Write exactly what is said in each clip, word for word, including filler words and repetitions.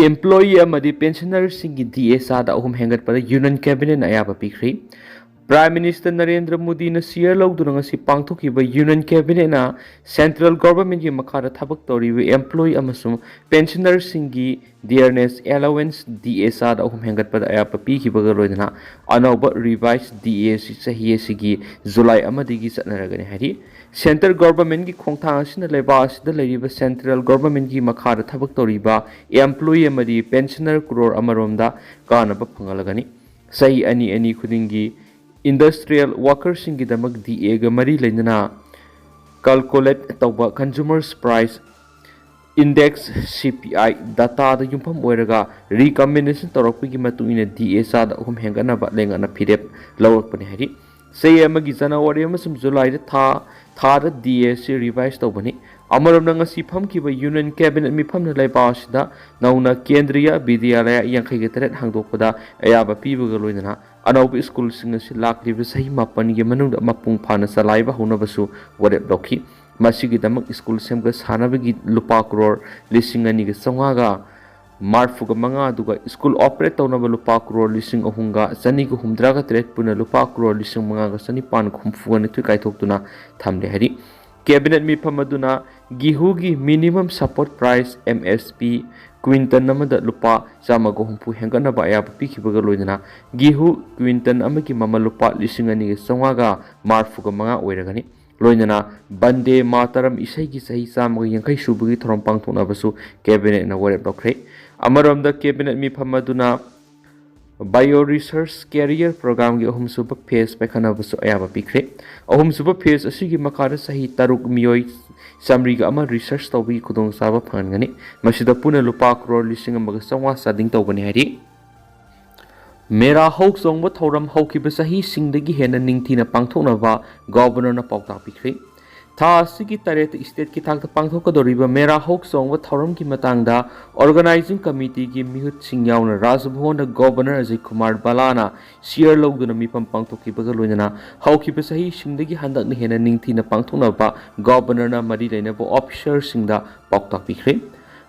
Employee ꯑꯃꯗꯤ pensionerꯁꯤꯡꯒꯤ ꯗꯤ ꯑꯦ ꯆꯥꯗ ꯑꯍꯨꯝ ꯍꯦꯟꯒꯠꯄꯗ Union Cabinetꯅ ꯑꯌꯥꯕ ꯄꯤꯈ꯭ꯔꯦ꯫ Prime Minister ꯅꯔꯦꯟꯗ꯭ꯔ ꯃꯣꯗꯤꯅ ꯁꯤꯌꯔ ꯂꯧꯗꯨꯅ ꯉꯁꯤ ꯄꯥꯡꯊꯣꯛꯈꯤꯕ Union Cabinetꯅ Central Governmentꯀꯤ ꯃꯈꯥꯗ ꯊꯕꯛ ꯇꯧꯔꯤꯕ employee ꯑꯃꯁꯨꯡ pensionerꯁꯤꯡꯒꯤ dearness allowance ꯗꯤ ꯑꯦ ꯆꯥꯗ ꯑꯍꯨꯝ ꯍꯦꯟꯒꯠꯄꯗ ꯑꯌꯥꯕ ꯄꯤꯈꯤꯕꯒ ꯂꯣꯏꯅꯅ ꯑꯅꯧꯕ revised ꯗꯤ ꯑꯦ ꯑꯁꯤ ꯆꯍꯤ ꯑꯁꯤꯒꯤ ꯖꯨꯂꯥꯏ ꯑꯃꯗꯒꯤ ꯆꯠꯅꯔꯒꯅꯤ ꯍꯥꯏꯔꯤ꯫ Central Governmentꯀꯤ ꯈꯣꯡꯊꯥꯡ ꯑꯁꯤꯅ ꯂꯩꯕꯥꯛ ꯑꯁꯤꯗ ꯂꯩꯔꯤꯕ Central Governmentꯀꯤ ꯃꯈꯥꯗ ꯊꯕꯛ ꯇꯧꯔꯤꯕ employee ꯑꯃꯗꯤ pensioner ꯀ꯭ꯔꯣꯔ ꯑꯃꯔꯣꯝꯗ ꯀꯥꯟꯅꯕ ꯐꯪꯍꯜꯂꯒꯅꯤ꯫ ꯆꯍꯤ ꯑꯅꯤ ꯑꯅꯤ ꯈꯨꯗꯤꯡꯒꯤ industrial workerꯁꯤꯡꯒꯤꯗꯃꯛ ꯗꯤ ꯑꯦꯒ ꯃꯔꯤ ꯂꯩꯅꯅ calculate ꯇꯧꯕ Consumer Price Index, C P I, dataꯗ ꯌꯨꯝꯐꯝ ꯑꯣꯏꯔꯒ recommendation ꯇꯧꯔꯛꯄꯒꯤ ꯃꯇꯨꯡ ꯏꯟꯅ ꯗꯤ ꯑꯦ ꯆꯥꯗ ꯑꯍꯨꯝ ꯍꯦꯟꯒꯠꯅꯕ ꯂꯩꯉꯥꯛꯅ ꯐꯤꯔꯦꯞ ꯂꯧꯔꯛꯄꯅꯤ ꯍꯥꯏꯔꯤ꯫ ꯆꯍꯤ ꯑꯃꯒꯤ ꯖꯅꯋꯥꯔꯤ ꯑꯃꯁꯨꯡ ꯖꯨꯂꯥꯏꯗ ꯊꯥ ꯊꯥꯗ ꯗꯤ ꯑꯦ ꯑꯁꯤ revise ꯇꯧꯕꯅꯤ꯫ ꯑꯃꯔꯣꯝꯗ ꯉꯁꯤ ꯐꯝꯈꯤꯕ Union Cabinet ꯃꯤꯐꯝꯅ ꯂꯩꯕꯥꯛ ꯑꯁꯤꯗ ꯅꯧꯅ ꯀꯦꯟꯗ꯭ꯔꯤꯌ ꯕꯤꯗ꯭ꯌꯥꯂꯌ ꯌꯥꯡꯈꯩꯒ ꯇꯔꯦꯠ ꯍꯥꯡꯗꯣꯛꯄꯗ ꯑꯌꯥꯕ ꯄꯤꯕꯒ ꯂꯣꯏꯅꯅ ꯑꯅꯧꯕ ꯁ꯭ꯀꯨꯜꯁꯤꯡ ꯑꯁꯤ ꯂꯥꯛꯂꯤꯕ ꯆꯍꯤ ꯃꯥꯄꯟꯒꯤ ꯃꯅꯨꯡꯗ ꯃꯄꯨꯡ ꯐꯥꯅ ꯆꯂꯥꯏꯕ ꯍꯧꯅꯕꯁꯨ ꯋꯥꯔꯦꯞ ꯂꯧꯈꯤ꯫ ꯃꯁꯤꯒꯤꯗꯃꯛ ꯁ꯭ꯀꯨꯜ ꯁꯦꯝꯒꯠ ꯁꯥꯅꯕꯒꯤ ꯂꯨꯄꯥ ꯀ꯭ꯔꯣꯔ ꯂꯤꯁꯤꯡ ꯑꯅꯤꯒ ꯆꯥꯝꯃꯉꯥꯒ ꯃꯔꯐꯨꯒ ꯃꯉꯥ, ꯑꯗꯨꯒ ꯁ꯭ꯀꯨꯜ operate ꯇꯧꯅꯕ ꯂꯨꯄꯥ ꯀ꯭ꯔꯣꯔ ꯂꯤꯁꯤꯡ ꯑꯍꯨꯝꯒ ꯆꯅꯤꯒ ꯍꯨꯝꯗ꯭ꯔꯥꯒ ꯇꯔꯦꯠ ꯄꯨꯟꯅ ꯂꯨꯄꯥ ꯀ꯭ꯔꯣꯔ ꯂꯤꯁꯤꯡ ꯃꯉꯥꯒ ꯆꯅꯤꯄꯥꯟ ꯍꯨꯝꯐꯨꯒ ꯅꯤꯊꯣꯏ ꯀꯥꯏꯊꯣꯛꯇꯨꯅ ꯊꯝꯂꯦ ꯍꯥꯏꯔꯤ꯫ Cabinet ꯃꯤꯐꯝ ꯑꯗꯨꯅ ꯒꯦꯍꯨꯒꯤ minimum support price, M S P, quinton ꯑꯃꯗ ꯂꯨꯄꯥ ꯆꯥꯝꯃꯒ ꯍꯨꯝꯐꯨ ꯍꯦꯟꯒꯠꯅꯕ ꯑꯌꯥꯕ ꯄꯤꯈꯤꯕꯒ ꯂꯣꯏꯅꯅ ꯒꯦꯍꯨ quinton ꯑꯃꯒꯤ ꯃꯃꯜ ꯂꯨꯄꯥ ꯂꯤꯁꯤꯡ ꯑꯅꯤꯒ ꯆꯥꯝꯃꯉꯥꯒ ꯃꯔꯐꯨꯒ ꯃꯉꯥ ꯑꯣꯏꯔꯒꯅꯤ꯫ ꯂꯣꯏꯅꯅ ꯕꯟꯗꯦ ꯃꯥꯇꯔꯝ ꯏꯁꯩꯒꯤ ꯆꯍꯤ ꯆꯥꯝꯃꯒ ꯌꯥꯡꯈꯩ ꯁꯨꯕꯒꯤ ꯊꯧꯔꯝ ꯄꯥꯡꯊꯣꯛꯅꯕꯁꯨ Cabinetꯅ ꯋꯥꯔꯦꯞ ꯂꯧꯈ꯭ꯔꯦ꯫ ꯑꯃꯔꯣꯝꯗ Cabinet ꯃꯤꯐꯝ ꯑꯗꯨꯅ Bio Research Career Programꯒꯤ ꯑꯍꯨꯝꯁꯨꯕ phase ꯄꯥꯏꯈꯠꯅꯕꯁꯨ ꯑꯌꯥꯕ ꯄꯤꯈ꯭ꯔꯦ꯫ ꯑꯍꯨꯝꯁꯨꯕ phase ꯑꯁꯤꯒꯤ ꯃꯈꯥꯗ ꯆꯍꯤ ꯇꯔꯨꯛ ꯃꯤꯑꯣꯏ ꯆꯥꯃꯔꯤꯒ ꯑꯃ research ꯇꯧꯕꯒꯤ ꯈꯨꯗꯣꯡꯆꯥꯕ ꯐꯪꯍꯟꯒꯅꯤ꯫ ꯃꯁꯤꯗ ꯄꯨꯟꯅ ꯂꯨꯄꯥ ꯀ꯭ꯔꯣꯔ ꯂꯤꯁꯤꯡ ꯑꯃꯒ ꯆꯥꯝꯃꯉꯥ ꯆꯥꯗꯤꯡ ꯇꯧꯒꯅꯤ ꯍꯥꯏꯔꯤ꯫ ꯃꯦꯔꯥ ꯍꯧ ꯆꯣꯡꯕ ꯊꯧꯔꯝ ꯍꯧꯈꯤꯕ ꯆꯍꯤꯁꯤꯡꯗꯒꯤ ꯍꯦꯟꯅ ꯅꯤꯡꯊꯤꯅ ꯄꯥꯡꯊꯣꯛꯅꯕ Governorꯅ ꯄꯥꯎꯇꯥꯛ ꯄꯤꯈ꯭ꯔꯦ꯫ ꯊꯥ ꯑꯁꯤꯒꯤ ꯇꯔꯦꯠꯇ stateꯀꯤ ꯊꯥꯛꯇ ꯄꯥꯡꯊꯣꯛꯀꯗꯧꯔꯤꯕ ꯃꯦꯔꯥ ꯍꯧ ꯆꯣꯡꯕ ꯊꯧꯔꯝꯒꯤ ꯃꯇꯥꯡꯗ Organizing Committeeꯒꯤ ꯃꯤꯍꯨꯠꯁꯤꯡ ꯌꯥꯎꯅ ꯔꯥꯖ ꯚꯋꯟꯗ Governor ꯑꯖꯌ ꯀꯨꯃꯥꯔ ꯚꯜꯂꯥꯅ ꯁꯤꯌꯔ ꯂꯧꯗꯨꯅ ꯃꯤꯐꯝ ꯄꯥꯡꯊꯣꯛꯈꯤꯕꯒ ꯂꯣꯏꯅꯅ ꯍꯧꯈꯤꯕ ꯆꯍꯤꯁꯤꯡꯗꯒꯤ ꯍꯟꯗꯛꯅ ꯍꯦꯟꯅ ꯅꯤꯡꯊꯤꯅ ꯄꯥꯡꯊꯣꯛꯅꯕ Governorꯅ ꯃꯔꯤ ꯂꯩꯅꯕ officerꯁꯤꯡꯗ ꯄꯥꯎꯇꯥꯛ ꯄꯤꯈ꯭ꯔꯦ꯫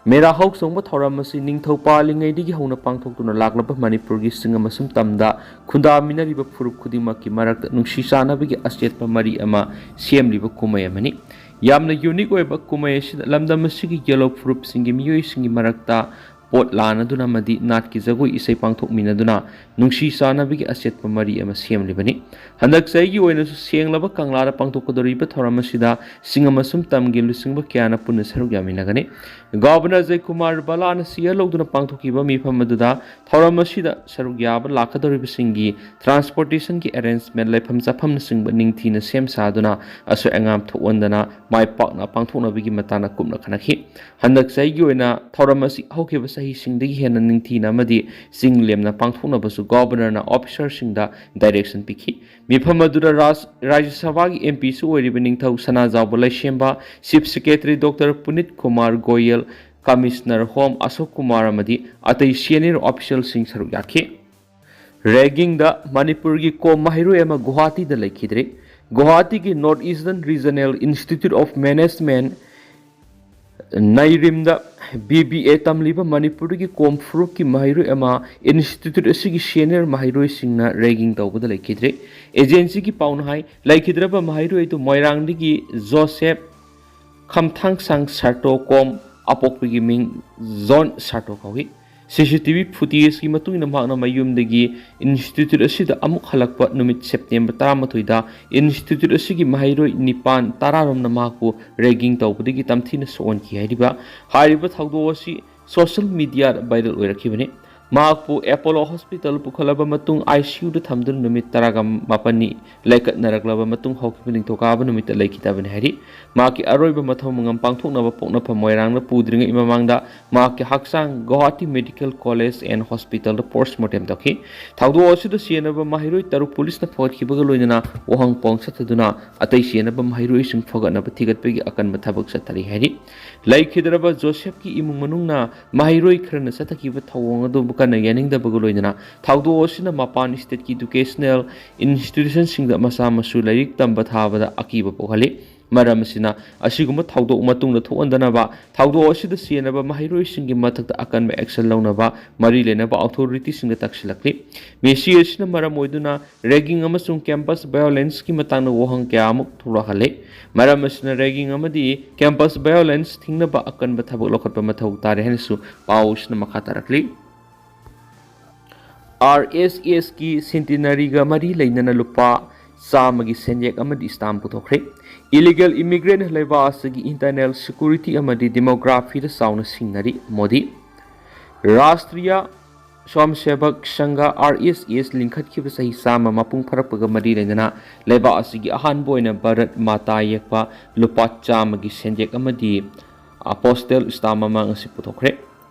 ꯃꯦꯔꯥ ꯍꯧꯆꯣꯡꯕ ꯊꯧꯔꯝ ꯑꯁꯤ ꯅꯤꯡꯊꯧ ꯄꯥꯜꯂꯤꯉꯩꯗꯒꯤ ꯍꯧꯅ ꯄꯥꯡꯊꯣꯛꯇꯨꯅ ꯂꯥꯛꯂꯕ ꯃꯅꯤꯄꯨꯔꯒꯤ ꯆꯤꯡ ꯑꯃꯁꯨꯡ ꯇꯝꯗ ꯈꯨꯟꯗꯥꯃꯤꯟꯅꯔꯤꯕ ꯐꯨꯔꯨꯞ ꯈꯨꯗꯤꯡꯃꯛꯀꯤ ꯃꯔꯛꯇ ꯅꯨꯡꯁꯤ ꯆꯥꯟꯅꯕꯒꯤ ꯑꯆꯦꯠꯄ ꯃꯔꯤ ꯑꯃ ꯁꯦꯝꯂꯤꯕ ꯀꯨꯝꯍꯩ ꯑꯃꯅꯤ꯫ ꯌꯥꯝꯅ ꯌꯨꯅꯤꯛ ꯑꯣꯏꯕ ꯀꯨꯝꯍꯩ ꯑꯁꯤꯗ ꯂꯝꯗꯝ ꯑꯁꯤꯒꯤ ꯌꯦꯂꯣ ꯐꯨꯔꯨꯞꯁꯤꯡꯒꯤ ꯃꯤꯑꯣꯏꯁꯤꯡꯒꯤ ꯃꯔꯛꯇ ꯄꯣꯠ ꯂꯥꯟꯅꯗꯨꯅ ꯑꯃꯗꯤ ꯅꯥꯠꯀꯤ ꯖꯒꯣꯏ ꯏꯁꯩ ꯄꯥꯡꯊꯣꯛꯃꯤꯟꯅꯗꯨꯅ ꯅꯨꯡꯁꯤ ꯆꯥꯟꯅꯕꯒꯤ ꯑꯆꯦꯠꯄ ꯃꯔꯤ ꯑꯃ ꯁꯦꯝꯂꯤꯕꯅꯤ꯫ ꯍꯟꯗꯛ ꯆꯍꯤꯒꯤ ꯑꯣꯏꯅꯁꯨ ꯁꯦꯡꯂꯕ ꯀꯪꯂꯥꯗ ꯄꯥꯡꯊꯣꯛꯀꯗꯧꯔꯤꯕ ꯊꯧꯔꯝ ꯑꯁꯤꯗ ꯆꯤꯡ ꯑꯃꯁꯨꯡ ꯇꯝꯒꯤ ꯂꯨꯆꯤꯡꯕ ꯀꯌꯥꯅ ꯄꯨꯟꯅ ꯁꯔꯨꯛ ꯌꯥꯃꯤꯟꯅꯒꯅꯤ꯫ ꯒꯣꯚꯔꯅꯔ ꯑꯖꯌ ꯀꯨꯃꯥꯔ ꯚꯜꯂꯥꯅ ꯁꯤꯌꯔ ꯂꯧꯗꯨꯅ ꯄꯥꯡꯊꯣꯛꯈꯤꯕ ꯃꯤꯐꯝ ꯑꯗꯨꯗ ꯊꯧꯔꯝ ꯑꯁꯤꯗ ꯁꯔꯨꯛ ꯌꯥꯕ ꯂꯥꯛꯀꯗꯧꯔꯤꯕꯁꯤꯡꯒꯤ ꯇ꯭ꯔꯥꯟꯁꯄꯣꯔꯇꯦꯁꯟꯒꯤ ꯑꯦꯔꯦꯟꯖꯃꯦꯟ, ꯂꯩꯐꯝ ꯆꯥꯐꯝꯅꯆꯤꯡꯕ ꯅꯤꯡꯊꯤꯅ ꯁꯦꯝ ꯁꯥꯗꯨꯅ ꯑꯁꯣꯏ ꯑꯉꯥꯝ ꯊꯣꯛꯍꯟꯗꯅ ꯃꯥꯏ ꯄꯥꯛꯅ ꯄꯥꯡꯊꯣꯛꯅꯕꯒꯤ ꯃꯇꯥꯡꯗ ꯀꯨꯞꯅ ꯈꯟꯅꯈꯤ꯫ ꯍꯟꯗꯛ ꯆꯍꯤꯒꯤ ꯑꯣꯏꯅ ꯊꯧꯔꯝ ꯑꯁꯤ ꯍꯧꯈꯤꯕ ꯆꯍꯤꯁꯤꯡꯗꯒꯤ ꯍꯦꯟꯅ ꯅꯤꯡꯊꯤꯅ ꯑꯃꯗꯤ ꯆꯤꯡ ꯂꯦꯝꯅ ꯄꯥꯡꯊꯣꯛꯅꯕꯁꯨ ꯒꯣꯚꯔꯅꯔꯅ ꯑꯣꯐꯤꯁꯥꯔꯁꯤꯡꯗ ꯗꯥꯏꯔꯦꯛꯁꯟ ꯄꯤꯈꯤ꯫ ꯃꯤꯐꯝ ꯑꯗꯨꯗ ꯔꯥꯖ-, ꯔꯥꯖ꯭ꯌ ꯁꯚꯥꯒꯤ ꯑꯦꯝ ꯄꯤꯁꯨ ꯑꯣꯏꯔꯤꯕ ꯅꯤꯡꯊꯧ Sanajaoba Leishemba, chief secretary doctor Punit Kumar Goyal, commissioner home Ashok Kumar ꯑꯃꯗꯤ ꯑꯇꯩ ꯁꯦꯅꯤꯌꯔ ꯑꯣꯐꯤꯁꯤꯌꯦꯜꯁꯤꯡ ꯁꯔꯨꯛ ꯌꯥꯈꯤ꯫ ꯔꯦꯒꯤꯡꯗ ꯃꯅꯤꯄꯨꯔꯒꯤ ꯀꯣꯝ ꯃꯍꯩꯔꯣꯏ ꯑꯃ ꯒꯨꯋꯥꯍꯥꯇꯤꯗ ꯂꯩꯈꯤꯗ꯭ꯔꯦ꯫ ꯒꯨꯋꯥꯍꯥꯇꯤꯒꯤ North Eastern Regional Institute of Management, ꯅꯩꯔꯤꯝꯗ ꯕꯤ ꯕꯤ ꯑꯦ ꯇꯝꯂꯤꯕ ꯃꯅꯤꯄꯨꯔꯗꯒꯤ ꯀꯣꯝ ꯐꯨꯔꯨꯞꯀꯤ ꯃꯍꯩꯔꯣꯏ ꯑꯃ ꯏꯟꯁꯇꯤꯇ꯭ꯌꯨꯠ ꯑꯁꯤꯒꯤ ꯁꯦꯅꯤꯌꯔ ꯃꯍꯩꯔꯣꯏꯁꯤꯡꯅ ꯔꯦꯒꯤꯡ ꯇꯧꯕꯗ ꯂꯩꯈꯤꯗ꯭ꯔꯦ꯫ ꯑꯦꯖꯦꯟꯁꯤꯒꯤ ꯄꯥꯎꯅ ꯍꯥꯏ, ꯂꯩꯈꯤꯗ꯭ꯔꯕ ꯃꯍꯩꯔꯣꯏ ꯑꯗꯨ ꯃꯣꯏꯔꯥꯡꯗꯒꯤ ꯖꯣꯁꯦꯐ ꯈꯝꯊꯥꯡꯁꯥꯡ ꯁꯥꯔꯇꯣ ꯀꯣꯝ, ꯑꯄꯣꯛꯄꯒꯤ ꯃꯤꯡ ꯖꯣꯟ ꯁꯥꯔꯇꯣ ꯀꯧꯏ꯫ ꯁꯤ ꯁꯤ ꯇꯤ ꯚꯤ ꯐꯨꯇꯦꯖꯀꯤ ꯃꯇꯨꯡ ꯏꯟꯅ ꯃꯍꯥꯛꯅ ꯃꯌꯨꯝꯗꯒꯤ ꯏꯟꯁꯇꯤꯇ꯭ꯌꯨꯠ ꯑꯁꯤꯗ ꯑꯃꯨꯛ ꯍꯜꯂꯛꯄ ꯅꯨꯃꯤꯠ ꯁꯦꯞꯇꯦꯝꯕꯔ ꯇꯔꯥꯃꯥꯊꯣꯏꯗ ꯏꯟꯁꯇꯤꯇ꯭ꯌꯨꯠ ꯑꯁꯤꯒꯤ ꯃꯍꯩꯔꯣꯏ ꯅꯤꯄꯥꯟ ꯇꯔꯥꯔꯣꯝꯅ ꯃꯍꯥꯛꯄꯨ ꯔꯦꯒꯤꯡ ꯇꯧꯕꯗꯒꯤ ꯇꯝꯊꯤꯅ ꯁꯣꯛꯍꯟꯈꯤ ꯍꯥꯏꯔꯤꯕ, ꯍꯥꯏꯔꯤꯕ ꯊꯧꯗꯣꯛ ꯑꯁꯤ ꯁꯣꯁꯤꯌꯦꯜ ꯃꯤꯗꯤꯌꯥꯗ ꯚꯥꯏꯔꯦꯜ ꯑꯣꯏꯔꯛꯈꯤꯕꯅꯤ꯫ ꯃꯍꯥꯛꯄꯨ ꯑꯦꯄꯣꯂꯣ ꯍꯣꯁꯄꯤꯇꯥꯜ ꯄꯨꯈꯠꯂꯕ ꯃꯇꯨꯡ ꯑꯥꯏ ꯁꯤ ꯌꯨꯗ ꯊꯝꯗꯨꯅ ꯅꯨꯃꯤꯠ ꯇꯔꯥꯒ ꯃꯥꯄꯟꯅꯤ ꯂꯩꯀꯠꯅꯔꯛꯂꯕ ꯃꯇꯨꯡ ꯍꯧꯈꯤꯕ ꯅꯤꯡꯊꯧꯀꯥꯕ ꯅꯨꯃꯤꯠꯇ ꯂꯩꯈꯤꯗꯕꯅꯤ ꯍꯥꯏꯔꯤ꯫ ꯃꯍꯥꯛꯀꯤ ꯑꯔꯣꯏꯕ ꯃꯊꯧ ꯃꯉꯝ ꯄꯥꯡꯊꯣꯛꯅꯕ ꯄꯣꯛꯅꯐꯝ ꯃꯣꯏꯔꯥꯡꯗ ꯄꯨꯗ꯭ꯔꯤꯉꯩ ꯃꯃꯥꯡꯗ ꯃꯍꯥꯛꯀꯤ ꯍꯛꯆꯥꯡ ꯒꯨꯋꯥꯍꯥꯇꯤ ꯃꯦꯗꯤꯀꯦꯜ ꯀꯣꯂꯦꯖ ꯑꯦꯟ ꯍꯣꯁꯄꯤꯇꯥꯜꯗ ꯄꯣꯁꯃꯣꯔꯇꯦꯝ ꯇꯧꯈꯤ꯫ ꯊꯧꯗꯣꯛ ꯑꯁꯤꯗ ꯆꯦꯟꯅꯕ ꯃꯍꯩꯔꯣꯏ ꯇꯔꯨꯛ ꯄꯨꯂꯤꯁꯅ ꯐꯥꯒꯠꯈꯤꯕꯒ ꯂꯣꯏꯅꯅ ꯋꯥꯍꯪ ꯄꯥꯎ ꯆꯠꯊꯗꯨꯅ ꯑꯇꯩ ꯆꯦꯟꯅꯕ ꯃꯍꯩꯔꯣꯏꯁꯤꯡ ꯐꯒꯠꯅꯕ ꯊꯤꯒꯠꯄꯒꯤ ꯑꯀꯟꯕ ꯊꯕꯛ ꯆꯠꯊꯔꯤ ꯍꯥꯏꯔꯤ꯫ ꯂꯩꯈꯤꯗ꯭ꯔꯕ ꯖꯣꯁꯦꯐꯀꯤ ꯏꯃꯨꯡ ꯃꯅꯨꯡꯅ ꯃꯍꯩꯔꯣꯏ ꯈꯔꯅ ꯆꯠꯊꯈꯤꯕ ꯊꯧꯑꯣꯡ ꯑꯗꯨꯕꯨ ꯀꯟꯅ ꯌꯥꯅꯤꯡꯗꯕꯒ ꯂꯣꯏꯅꯅ ꯊꯧꯗꯣꯛ ꯑꯁꯤꯅ ꯃꯄꯥꯟ ꯁ꯭ꯇꯦꯠꯀꯤ ꯏꯗꯨꯀꯦꯁꯅꯦꯜ ꯏꯟꯁꯇꯤꯇ꯭ꯌꯨꯁꯟꯁꯤꯡꯗ ꯃꯆꯥ ꯃꯁꯨ ꯂꯥꯏꯔꯤꯛ ꯇꯝꯕ ꯊꯥꯕꯗ ꯑꯀꯤꯕ ꯄꯣꯛꯍꯜꯂꯤ꯫ ꯃꯔꯝ ꯑꯁꯤꯅ, ꯑꯁꯤꯒꯨꯝꯕ ꯊꯧꯗꯣꯛ ꯃꯇꯨꯡꯗ ꯊꯣꯛꯍꯟꯗꯅꯕ, ꯊꯧꯗꯣꯛ ꯑꯁꯤꯗ ꯁꯤꯖꯤꯟꯅꯕ ꯃꯍꯩꯔꯣꯏꯁꯤꯡꯒꯤ ꯃꯊꯛꯇ ꯑꯀꯟꯕ action ꯂꯧꯅꯕ ꯃꯔꯤ ꯂꯩꯅꯕ authority ꯁꯤꯡꯗ ꯇꯛꯁꯤꯜꯂꯛꯂꯤ꯫ ꯃꯁꯤ ꯑꯁꯤꯅ ꯃꯔꯝ ꯑꯣꯏꯗꯨꯅ ragging ꯑꯃꯁꯨꯡ campus violence ꯀꯤ ꯃꯇꯥꯡꯗ ꯋꯥꯍꯪ ꯀꯌꯥ ꯑꯃꯨꯛ ꯊꯣꯛꯂꯛꯍꯜꯂꯤ꯫ ꯃꯔꯝ ꯑꯁꯤꯅ ragging ꯑꯃꯗꯤ campus violence ꯊꯤꯡꯅꯕ ꯑꯀꯟꯕ ꯊꯕꯛ ꯂꯧꯈꯠꯄ ꯃꯊꯧ ꯇꯥꯔꯦ ꯍꯥꯏꯅꯁꯨ ꯄꯥꯎ ꯑꯁꯤꯅ ꯃꯈꯥ ꯇꯥꯔꯛꯂꯤ꯫ ꯑꯥꯔ ꯑꯦꯁ ꯑꯦꯁ ꯀꯤ centenaryꯒ ꯃꯔꯤ ꯂꯩꯅꯅ ꯂꯨꯄꯥ ꯆꯥꯝꯃꯒꯤ ꯁꯦꯟꯌꯦꯛ ꯑꯃꯗꯤ stamp ꯄꯨꯊꯣꯛꯈ꯭ꯔꯦ꯫ Illegal immigrant ꯂꯩꯕꯥꯛ ꯑꯁꯤꯒꯤ internal security ꯑꯃꯗꯤ demographyꯗ ꯆꯥꯎꯅ ꯁꯤꯡꯅꯔꯤ꯫ ꯃꯣꯗꯤ꯫ ꯔꯥꯁꯇ꯭ꯔꯤꯌꯥ ꯁ꯭ꯋꯥꯝꯁꯦꯕꯛ ꯁꯪꯘ, ꯑꯥꯔ ꯑꯦꯁ ꯑꯦꯁ, ꯂꯤꯡꯈꯠꯈꯤꯕ ꯆꯍꯤ ꯆꯥꯝꯃ ꯃꯄꯨꯡ ꯐꯥꯔꯛꯄꯒ ꯃꯔꯤ ꯂꯩꯅꯅ ꯂꯩꯕꯥꯛ ꯑꯁꯤꯒꯤ ꯑꯍꯥꯟꯕ ꯑꯣꯏꯅ ꯚꯥꯔꯠ ꯃꯥꯇꯥ ꯌꯦꯛꯄ ꯂꯨꯄꯥ ꯆꯥꯝꯃꯒꯤ ꯁꯦꯟꯌꯦꯛ ꯑꯃꯗꯤ, ꯑ, postal stamp ꯑꯃ ꯉꯁꯤ ꯄꯨꯊꯣꯛꯈ꯭ꯔꯦ꯫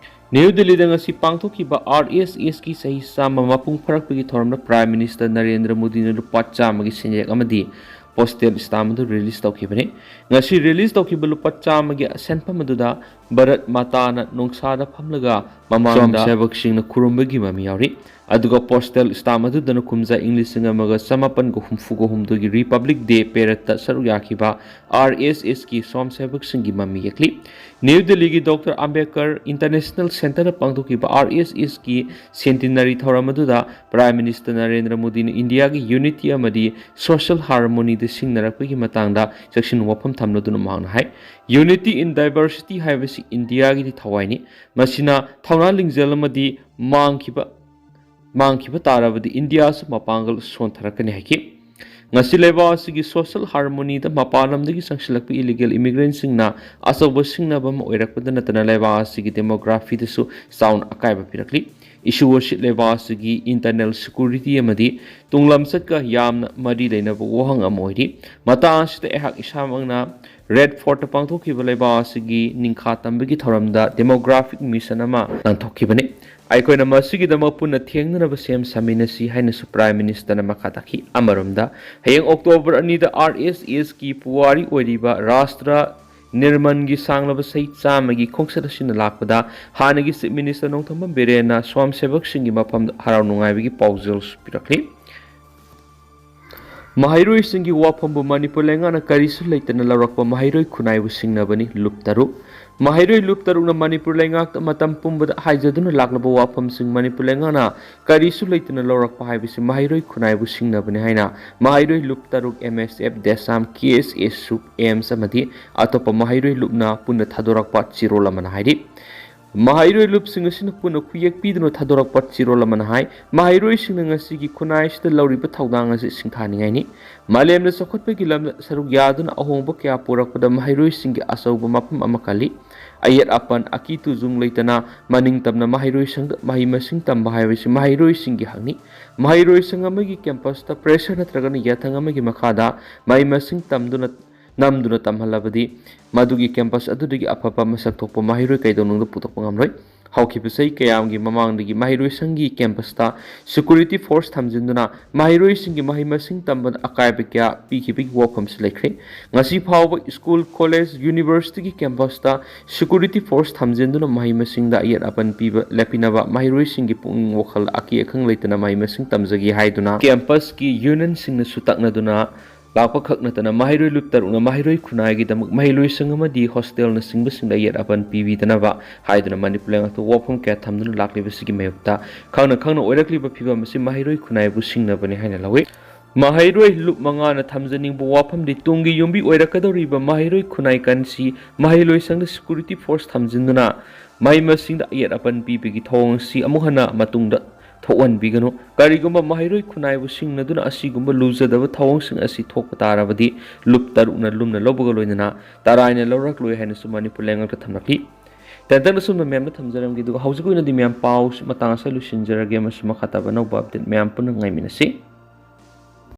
ꯅ꯭ꯌꯨ ꯗꯤꯜꯂꯤꯗ ꯉꯁꯤ ꯄꯥꯡꯊꯣꯛꯈꯤꯕ ꯑꯥꯔ ꯑꯦꯁ ꯑꯦꯁꯀꯤ ꯆꯍꯤ ꯆꯥꯝꯃ ꯃꯄꯨꯡ ꯐꯥꯔꯛꯄꯒꯤ ꯊꯧꯔꯝꯗ Prime Minister ꯅꯔꯦꯟꯗ꯭ꯔ ꯃꯣꯗꯤꯅ ꯂꯨꯄꯥ ꯆꯥꯝꯃꯒꯤ ꯁꯦꯟꯌꯦꯛ ꯑꯃꯗꯤ postal stamp ꯑꯗꯨ release ꯇꯧꯈꯤꯕꯅꯤ꯫ ꯉꯁꯤ release ꯇꯧꯈꯤꯕ ꯂꯨꯄꯥ ꯆꯥꯝꯃꯒꯤ ꯁꯦꯟꯐꯝ ꯑꯗꯨꯗ ꯚꯥꯔꯠ ꯃꯥꯇꯥꯅ ꯅꯣꯡꯁꯥꯗ ꯐꯝꯂꯒ ꯃꯃꯥꯡꯗ ꯁ꯭ꯋꯥꯝꯁꯦꯕꯛꯁꯤꯡꯅ ꯈꯨꯔꯨꯝꯕꯒꯤ ꯃꯃꯤ ꯌꯥꯎꯔꯤ꯫ ꯑꯗꯨꯒ postal stamp ꯑꯗꯨꯗꯅ ꯀꯨꯝꯖꯥ ꯏꯪ ꯂꯤꯁꯤꯡ ꯑꯃꯒ ꯆꯃꯥꯄꯟꯒ ꯍꯨꯝꯐꯨꯒ ꯍꯨꯝꯗꯣꯏꯒꯤ Republic Day paradeꯇ ꯁꯔꯨꯛ ꯌꯥꯈꯤꯕ ꯑꯥꯔ ꯑꯦꯁ ꯑꯦꯁꯀꯤ ꯁ꯭ꯋꯥꯝꯁꯦꯕꯛꯁꯤꯡꯒꯤ ꯃꯃꯤ ꯌꯦꯛꯂꯤ꯫ ꯅ꯭ꯌꯨ ꯗꯤꯜꯂꯤꯒꯤ ꯗꯣꯛꯇꯔ ꯑꯝꯕꯦꯗꯀꯔ International Centreꯗ ꯄꯥꯡꯊꯣꯛꯈꯤꯕ ꯑꯥꯔ ꯑꯦꯁ ꯑꯦꯁꯀꯤ centenary ꯊꯧꯔꯝ ꯑꯗꯨꯗ Prime Minister ꯅꯔꯦꯟꯗ꯭ꯔ ꯃꯣꯗꯤꯅ ꯏꯟꯗꯤꯌꯥꯒꯤ unity ꯑꯃꯗꯤ social harmonyꯗ ꯁꯤꯡꯅꯔꯛꯄꯒꯤ ꯃꯇꯥꯡꯗ ꯆꯦꯛꯁꯤꯟ ꯋꯥꯐꯝ ꯊꯝꯂꯗꯨꯅ ꯃꯍꯥꯛꯅ ꯍꯥꯏ, "Unity in diversity ꯍꯥꯏꯕꯁꯤ ꯏꯟꯗꯤꯌꯥꯒꯤꯗꯤ ꯊꯋꯥꯏꯅꯤ꯫ ꯃꯁꯤꯅ ꯊꯧꯅꯥ ꯂꯤꯡꯖꯦꯜ ꯑꯃꯗꯤ ꯃꯥꯡꯈꯤꯕ, ꯃꯥꯡꯈꯤꯕ ꯇꯥꯔꯕꯗꯤ ꯏꯟꯗꯤꯌꯥꯁꯨ ꯃꯄꯥꯡꯒꯜ ꯁꯣꯟꯊꯔꯛꯀꯅꯤ" ꯍꯥꯏꯈꯤ꯫ ꯉꯁꯤ ꯂꯩꯕꯥꯛ ꯑꯁꯤꯒꯤ social harmonyꯗ ꯃꯄꯥꯟ ꯂꯝꯗꯒꯤ ꯆꯪꯁꯤꯜꯂꯛꯄ illegal immigrantꯁꯤꯡꯅ ꯑꯆꯧꯕ ꯁꯤꯡꯅꯕ ꯑꯃ ꯑꯣꯏꯔꯛꯄꯗ ꯅꯠꯇꯅ ꯂꯩꯕꯥꯛ ꯑꯁꯤꯒꯤ demographyꯗꯁꯨ ꯆꯥꯎꯅ ꯑꯀꯥꯏꯕ ꯄꯤꯔꯛꯂꯤ꯫ Issue ꯑꯁꯤ ꯂꯩꯕꯥꯛ ꯑꯁꯤꯒꯤ internal security ꯑꯃꯗꯤ ꯇꯨꯡꯂꯝꯆꯠꯀ ꯌꯥꯝꯅ ꯃꯔꯤ ꯂꯩꯅꯕ ꯋꯥꯍꯪ ꯑꯃ ꯑꯣꯏꯔꯤ꯫ ꯃꯇꯥꯡ ꯑꯁꯤꯗ ꯑꯩꯍꯥꯛ ꯏꯁꯥꯃꯛꯅ Red Fortꯇ ꯄꯥꯡꯊꯣꯛꯈꯤꯕ ꯂꯩꯕꯥꯛ ꯑꯁꯤꯒꯤ ꯅꯤꯡꯈꯥ ꯇꯝꯕꯒꯤ ꯊꯧꯔꯝꯗ demographic mission ꯑꯃ ꯂꯥꯟꯊꯣꯛꯈꯤꯕꯅꯤ꯫ ꯑꯩꯈꯣꯏꯅ ꯃꯁꯤꯒꯤꯗꯃꯛ ꯄꯨꯟꯅ ꯊꯦꯡꯅꯅꯕ ꯁꯦꯝ ꯁꯥꯃꯤꯟꯅꯁꯤ ꯍꯥꯏꯅꯁꯨ Prime Ministerꯅ ꯃꯈꯥ ꯇꯥꯈꯤ꯫ ꯑꯃꯔꯣꯝꯗ, ꯍꯌꯦꯡ October ꯑꯅꯤꯗ ꯑꯥꯔ ꯑꯦꯁ ꯑꯦꯁꯀꯤ ꯄꯨꯋꯥꯔꯤ ꯑꯣꯏꯔꯤꯕ ꯔꯥꯁꯇ꯭ꯔ ꯅꯤꯔꯃꯟꯒꯤ ꯁꯥꯡꯂꯕ ꯆꯍꯤ ꯆꯥꯝꯃꯒꯤ ꯈꯣꯡꯆꯠ ꯑꯁꯤꯅ ꯂꯥꯛꯄꯗ ꯍꯥꯟꯅꯒꯤ Chief Minister ꯅꯣꯡꯊꯣꯝꯕꯝ ꯕꯤꯔꯦꯟꯅ ꯁ꯭ꯋꯥꯝꯁꯦꯕꯛꯁꯤꯡꯒꯤ ꯃꯐꯝꯗ ꯍꯔꯥꯎ ꯅꯨꯡꯉꯥꯏꯕꯒꯤ ꯄꯥꯎꯖꯦꯜꯁꯨ ꯄꯤꯔꯛꯂꯤ꯫ ꯃꯍꯩꯔꯣꯏꯁꯤꯡꯒꯤ ꯋꯥꯐꯝꯕꯨ ꯃꯅꯤꯄꯨꯔ ꯂꯩꯉꯥꯛꯅ ꯀꯔꯤꯁꯨ ꯂꯩꯇꯅ ꯂꯧꯔꯛꯄ ꯃꯍꯩꯔꯣꯏ ꯈꯨꯟꯅꯥꯏꯕꯨ ꯁꯤꯡꯅꯕꯅꯤ꯫ ꯂꯨꯞ ꯇꯔꯨꯛ꯫ ꯃꯍꯩꯔꯣꯏ ꯂꯨꯞ ꯇꯔꯨꯛꯅ ꯃꯅꯤꯄꯨꯔ ꯂꯩꯉꯥꯛꯇ ꯃꯇꯝ ꯄꯨꯝꯕꯗ ꯍꯥꯏꯖꯗꯨꯅ ꯂꯥꯛꯂꯕ ꯋꯥꯐꯝꯁꯤꯡ ꯃꯅꯤꯄꯨꯔ ꯂꯩꯉꯥꯛꯅ ꯀꯔꯤꯁꯨ ꯂꯩꯇꯅ ꯂꯧꯔꯛꯄ ꯍꯥꯏꯕꯁꯤ ꯃꯍꯩꯔꯣꯏ ꯈꯨꯟꯅꯥꯏꯕꯨ ꯁꯤꯡꯅꯕꯅꯤ ꯍꯥꯏꯅ ꯃꯍꯩꯔꯣꯏ ꯂꯨꯞ ꯇꯔꯨꯛ, ꯑꯦꯝ ꯑꯦꯁ ꯑꯦꯐ, ꯗꯦꯁꯥꯝ, ꯀꯦ ꯑꯦꯁ ꯑꯦ, ꯁꯨꯞ, ꯑꯦꯝꯁ ꯑꯃꯗꯤ ꯑꯇꯣꯞꯄ ꯃꯍꯩꯔꯣꯏ ꯂꯨꯞꯅ ꯄꯨꯟꯅ ꯊꯥꯗꯣꯔꯛꯄ ꯆꯦꯔꯣꯜ ꯑꯃꯅ ꯍꯥꯏꯔꯤ꯫ ꯃꯍꯩꯔꯣꯏ ꯂꯨꯞꯁꯤꯡ ꯑꯁꯤꯅ ꯄꯨꯟꯅ ꯈꯨꯌꯦꯛ ꯄꯤꯗꯨꯅ ꯊꯥꯗꯣꯔꯛꯄ ꯆꯦꯔꯣꯜ ꯑꯃꯅ ꯍꯥꯏ, ꯃꯍꯩꯔꯣꯏꯁꯤꯡꯅ ꯉꯁꯤꯒꯤ ꯈꯨꯟꯅꯥꯏ ꯑꯁꯤꯗ ꯂꯧꯔꯤꯕ ꯊꯧꯗꯥꯡ ꯑꯁꯤ ꯁꯤꯡꯊꯥꯅꯤꯡꯉꯥꯏꯅꯤ꯫ ꯃꯥꯂꯦꯝꯅ ꯆꯥꯎꯈꯠꯄꯒꯤ ꯂꯝꯗ ꯁꯔꯨꯛ ꯌꯥꯗꯨꯅ ꯑꯍꯣꯡꯕ ꯀꯌꯥ ꯄꯨꯔꯛꯄꯗ ꯃꯍꯩꯔꯣꯏꯁꯤꯡꯒꯤ ꯑꯆꯧꯕ ꯃꯐꯝ ꯑꯃ ꯀꯜꯂꯤ꯫ ꯑꯌꯦꯠ ꯑꯄꯟ, ꯑꯀꯤ ꯇꯨꯖꯨꯡ ꯂꯩꯇꯅ ꯃꯅꯤꯡ ꯇꯝꯅ ꯃꯍꯩꯔꯣꯏꯁꯪꯗ ꯃꯍꯩ ꯃꯁꯤꯡ ꯇꯝꯕ ꯍꯥꯏꯕꯁꯤ ꯃꯍꯩꯔꯣꯏꯁꯤꯡꯒꯤ ꯍꯛꯅꯤ꯫ ꯃꯍꯩꯔꯣꯏꯁꯪ ꯑꯃꯒꯤ ꯀꯦꯝꯄꯁꯇ ꯄ꯭ꯔꯦꯁꯔ ꯅꯠꯇ꯭ꯔꯒꯅ ꯌꯥꯊꯪ ꯑꯃꯒꯤ ꯃꯈꯥꯗ ꯃꯍꯩ ꯃꯁꯤꯡ ꯇꯝꯗꯨꯅ ꯅꯝꯗꯨꯅ ꯇꯝꯍꯜꯂꯕꯗꯤ ꯃꯗꯨꯒꯤ ꯀꯦꯝꯄꯁ ꯑꯗꯨꯗꯒꯤ ꯑꯐꯕ ꯃꯁꯛ ꯊꯣꯛꯄ ꯃꯍꯩꯔꯣꯏ ꯀꯩꯗꯧꯅꯨꯡꯗ ꯄꯨꯊꯣꯛꯄ ꯉꯝꯂꯣꯏ꯫ ꯍꯧꯈꯤꯕ ꯆꯍꯤ ꯀꯌꯥꯒꯤ ꯃꯃꯥꯡꯗꯒꯤ ꯃꯍꯩꯔꯣꯏꯁꯪꯒꯤ ꯀꯦꯝꯄꯁꯇ ꯁꯦꯀ꯭ꯌꯨꯔꯤꯇꯤ ꯐꯣꯔꯁ ꯊꯝꯖꯤꯟꯗꯨꯅ ꯃꯍꯩꯔꯣꯏꯁꯤꯡꯒꯤ ꯃꯍꯩ ꯃꯁꯤꯡ ꯇꯝꯕꯗ ꯑꯀꯥꯏꯕ ꯀꯌꯥ ꯄꯤꯈꯤꯕꯒꯤ ꯋꯥꯐꯝꯁꯨ ꯂꯩꯈ꯭ꯔꯦ꯫ ꯉꯁꯤ ꯐꯥꯎꯕ ꯁ꯭ꯀꯨꯜ, ꯀꯣꯂꯦꯖ, ꯌꯨꯅꯤꯚꯔꯁꯤꯇꯤꯒꯤ ꯀꯦꯝꯄꯁꯇ ꯁꯦꯀ꯭ꯌꯨꯔꯤꯇꯤ ꯐꯣꯔꯁ ꯊꯝꯖꯤꯟꯗꯨꯅ ꯃꯍꯩ ꯃꯁꯤꯡꯗ ꯑꯌꯦꯠ ꯑꯄꯟ ꯄꯤꯕ ꯂꯦꯞꯄꯤꯅꯕ ꯃꯍꯩꯔꯣꯏꯁꯤꯡꯒꯤ ꯄꯨꯛꯅꯤꯡ ꯋꯥꯈꯜ ꯑꯀꯤ ꯑꯈꯪ ꯂꯩꯇꯅ ꯃꯍꯩ ꯃꯁꯤꯡ ꯇꯝꯖꯒꯦ ꯍꯥꯏꯗꯨꯅ ꯀꯦꯝꯄꯁꯀꯤ ꯌꯨꯅꯤꯌꯟꯁꯤꯡꯅꯁꯨ ꯇꯛꯅꯗꯨꯅ ꯂꯥꯛꯄ ꯈꯛ ꯅꯠꯇꯅ ꯃꯍꯩꯔꯣꯏ ꯂꯨꯞ ꯇꯔꯨꯛꯅ ꯃꯍꯩꯔꯣꯏ ꯈꯨꯟꯅꯥꯏꯒꯤꯗꯃꯛ ꯃꯍꯩꯂꯣꯏꯁꯪ ꯑꯃꯗꯤ ꯍꯣꯁꯇꯦꯜꯅꯆꯤꯡꯕꯁꯤꯡꯗ ꯑꯌꯦꯠ ꯑꯄꯟ ꯄꯤꯕꯤꯗꯅꯕ ꯍꯥꯏꯗꯨꯅ ꯃꯅꯤꯄꯨꯔ ꯂꯩꯉꯥꯛꯇ ꯋꯥꯐꯝ ꯀꯌꯥ ꯊꯝꯗꯨꯅ ꯂꯥꯛꯂꯤꯕꯁꯤꯒꯤ ꯃꯥꯌꯣꯛꯇ ꯈꯪꯅ ꯈꯪꯅ ꯑꯣꯏꯔꯛꯂꯤꯕ ꯐꯤꯕꯝ ꯑꯁꯤ ꯃꯍꯩꯔꯣꯏ ꯈꯨꯟꯅꯥꯏꯕꯨ ꯁꯤꯡꯅꯕꯅꯤ ꯍꯥꯏꯅ ꯂꯧꯏ꯫ ꯃꯍꯩꯔꯣꯏ ꯂꯨꯞ ꯃꯉꯥꯅ ꯊꯝꯖꯅꯤꯡꯕ ꯋꯥꯐꯝꯗꯤ ꯇꯨꯡꯒꯤ ꯌꯨꯝꯕꯤ ꯑꯣꯏꯔꯛꯀꯗꯧꯔꯤꯕ ꯃꯍꯩꯔꯣꯏ ꯈꯨꯟꯅꯥꯏ ꯀꯟꯁꯤ ꯃꯍꯩꯂꯣꯏꯁꯪꯗ ꯁꯦꯀ꯭ꯌꯨꯔꯤꯇꯤ ꯐꯣꯔꯁ ꯊꯝꯖꯤꯟꯗꯨꯅ ꯃꯍꯩ ꯃꯁꯤꯡꯗ ꯑꯌꯦꯠ ꯑꯄꯟ ꯄꯤꯕꯒꯤ ꯊꯧꯑꯣꯡ ꯑꯁꯤ ꯑꯃꯨꯛ ꯍꯟꯅ ꯃꯇꯨꯡꯗ ꯊꯣꯛꯍꯟꯕꯤꯒꯅꯨ꯫ ꯀꯔꯤꯒꯨꯝꯕ ꯃꯍꯩꯔꯣꯏ ꯈꯨꯟꯅꯥꯏꯕꯨ ꯁꯤꯡꯅꯗꯨꯅ ꯑꯁꯤꯒꯨꯝꯕ ꯂꯨꯖꯗꯕ ꯊꯧꯑꯣꯡꯁꯤꯡ ꯑꯁꯤ ꯊꯣꯛꯄ ꯇꯥꯔꯕꯗꯤ ꯂꯨꯞ ꯇꯔꯨꯛꯅ ꯂꯨꯝꯅ ꯂꯧꯕꯒ ꯂꯣꯏꯅꯅ ꯇꯔꯥꯏꯅ ꯂꯧꯔꯛꯂꯣꯏ ꯍꯥꯏꯅꯁꯨ ꯃꯅꯤꯄꯨꯔ ꯂꯩꯉꯥꯛꯇ ꯊꯝꯂꯛꯂꯤ꯫ ꯇꯦꯟꯇꯛꯅ ꯁꯨꯝꯅ ꯃꯌꯥꯝꯗ ꯊꯝꯖꯔꯝꯒꯦ, ꯑꯗꯨꯒ ꯍꯧꯖꯤꯛꯀꯤ ꯑꯣꯏꯅꯗꯤ ꯃꯌꯥꯝ ꯄꯥꯎꯁꯤ ꯃꯇꯥꯡ ꯑꯁꯤꯗ ꯂꯣꯏꯁꯤꯟꯖꯔꯒꯦ꯫ ꯃꯁꯤ ꯃꯈꯥ ꯇꯥꯕ ꯑꯅꯧꯕ ꯑꯞꯗꯦꯠ ꯃꯌꯥꯝ ꯄꯨꯟꯅ ꯉꯥꯏꯃꯤꯟꯅꯁꯤ꯫